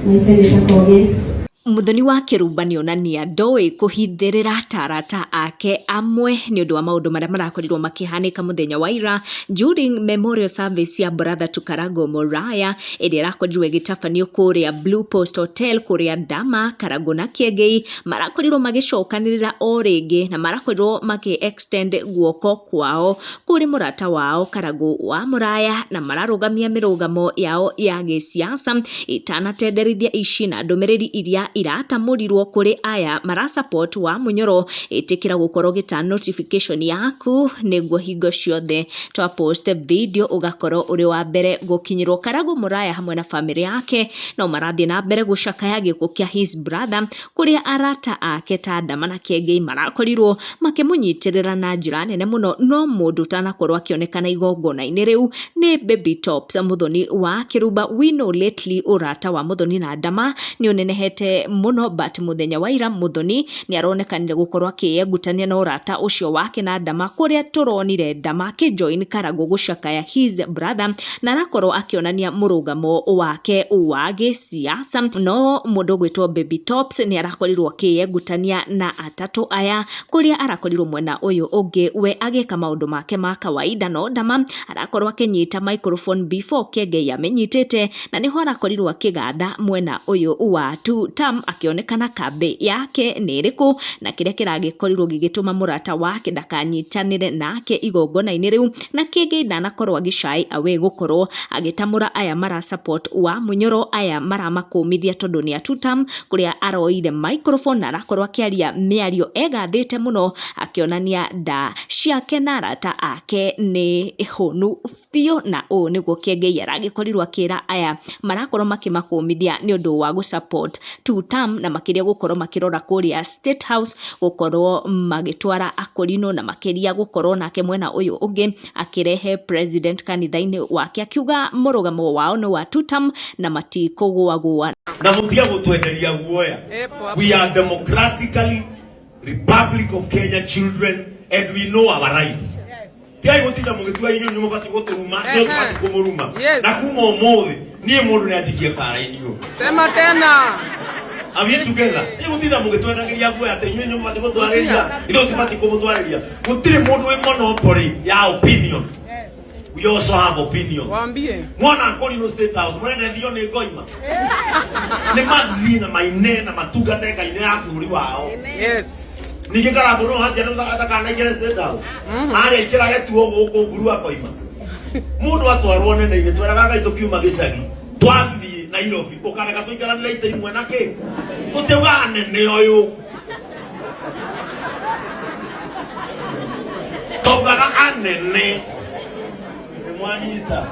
Maisha nĩ Muthoni wa Kĩrumba nĩonania ndoĩ kũhithĩrĩra tarata ake amwe nĩ ũndũ wa maũndũ marĩa marakorirwo makĩhanĩka mũthenya wa ira during memorial service ya brother to Karago Muraya ĩrĩa ĩrakorirwo ĩgĩtabanio kũrĩa Blue Post Hotel kũrĩa Dama, Karago na Kĩengei marakorirwo magĩcokanĩrĩra o rĩngĩ na marakorirwo makĩ extend guoko kwao kũrĩ mũrata wao Karago wa Muraya na mararũgamia mĩrũgamo yao ya gĩsiasa itanatenderithia ici na ndũmĩrĩri iria iratamũrirwo kũrĩ aya mara support wa Munyoro. Ĩtĩkĩra gũkorwo ũgĩta notification yaku nĩguo hingo ciothe twa post video ũgakorwo ũrĩ wa mbere gũkinyĩrwo. Karago Muraya hamwe na famĩlĩ yake no marathiĩ na mbere gũcakaya gĩkuũ kĩa his brother kũrĩa arata ake ta Ndama na Kĩengei marakorirwo makĩmũnyitĩrĩra na njĩra nene mũno. No mũndũ ũtanakorwo akĩonekana igongona-inĩ rĩu nĩ Baby Tops Muthoni wa Kĩrumba. We know lately ũrata wa Muthoni na Ndama nĩ ũnenehete mũno, but mũthenya wa ira Muthoni nĩ aronekanire gũkorwo akĩyengutania na ũrata ũcio wake na Ndama, kũrĩa tũronire Ndama akĩjoin Karago gũcakaya his brother na arakorwo akĩonania mũrũgamo wake wa gĩsiasa. No mũndũ ũgwĩtwo Baby Tops nĩ arakorirwo akĩyengutania na atatũ aya, kũrĩa arakorirwo mwena ũyũ ũngĩ we agĩka maũndũ make ma kawaida, no Ndama arakorwo akĩnyita microphone before Kĩengei amenyitĩte, na nĩho arakorirwo akĩgatha mwena ũyũ wa two term akĩonekana kambĩ yake nĩ ĩrĩkũ na kĩrĩa kĩragĩkorirwo gĩgĩtũma mũrata wake ndakanyitanĩre nake igongona-inĩ rĩu. Na Kĩengei ndanakorwo agĩcai away gũkorwo agĩtamũra aya mara support wa Munyoro, aya maramakũmithia tondũ nĩ a two term, kũrĩa aroire microphone na arakorwo akĩaria mĩario egathĩte mũno akĩonania nda ciake na arata ake nĩ hũnu biũ. Na ũũ nĩguo Kĩengei aragĩkorirwo akĩra aya marakorwo makĩmakũmithia nĩ ũndũ wa gũ support two term, na makĩria gũkorwo makĩrora kũrĩa State House gũkorwo magĩtwara akũrinũ, na makĩria gũkorwo nake mwena ũyũ ũngĩ akĩrehe president kanitha-inĩ wake, akiuga mũrũgamo wao nĩ wa two term na matikũgũagũa. Na mutige gutwenderia guoya. We are democratically Republic of Kenya children and we know our rights. Tigai gutinda mugitua inyuĩ nĩ mũbatiĩ gũtũruma, nĩ tũbatiĩ kũmũruma. Na kuma ũmũthĩ niĩ mũndũ nĩ anjikie kara-inĩ ũyũ. Sema tena. Are we together? Tigai gutinda mũgĩtwendagĩria guoya atĩ inyuĩ nĩ mũbatiĩ gũtwarĩria, ithuĩ tũbatiĩ kũmũtwarĩria. Gũtirĩ mũndũ wĩ monopoly ya opinion. We also have opinion. Waambie. Mwana akorirwo State House, mũrenda ĩthio nĩ ngoima. Nĩ mathiĩ na maine na matungate ngai-inĩ ya bũrũri wao. Ningĩ Karangũ no hacia ndakanaingĩre State House. Arĩa aingĩra gĩtuo gũkũ nguru akoima. Mũndũ atwarwo nene-inĩ tweraga Ngai tũkiuma gĩcagi twathiĩ Nairobi ũkareka tũikaranĩre itĩ imwe na kĩ tũtiugaga nene ũyũ taugaga anene nĩ mwanyita.